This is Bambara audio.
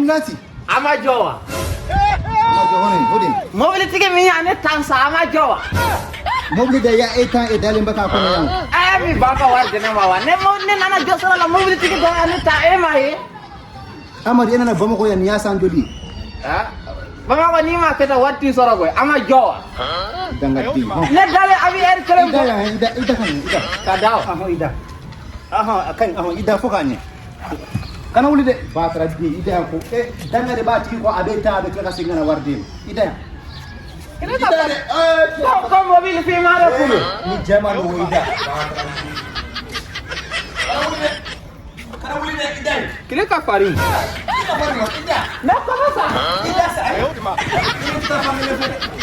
Ambulance. A ma jɔ wa? A ma jɔ hɔn o de. Mobilitigi min y'a ne tan sa, a ma jɔ wa? Mobili de ya e tan e dalen bɛ k'a kɔnɔ yan. E min ba ka wari di ne ma wa? Ne ne nana jɔ sira la, mobilitigi dɔ y'a ne ta, e ma ye. Amadu, e nana Bamakɔ yan, nin y'a san joli? Bamakɔ, n'i ma kɛ tan, wari t'i sɔrɔ koyi. A ma jɔ wa? Dangaden hɔn. Ne dalen, a bɛ ɛri kelen I da bɔ. yan, i da, i da ka ɲɛ, i da. Ka da o. Ahɔn, i da. Ahɔn, a ka ɲi, ahɔn, i da fo k'a ɲɛ. Kana wuli dɛ, batara den, i da yan ko e danga de b'a tigi kɔ, a bɛ taa, a bɛ tila ka segin ka na wari d'e ma. I da yan. I da dɛ. Ko mobili finman de kun don. Ni jɛman don, i da. Kana wuli dɛ. Kana wuli dɛ, i da yen. Tile ka farin. I da, i da. Mais comment ça? I da sa. I bɛ taa fan kelen fɛ dɛ.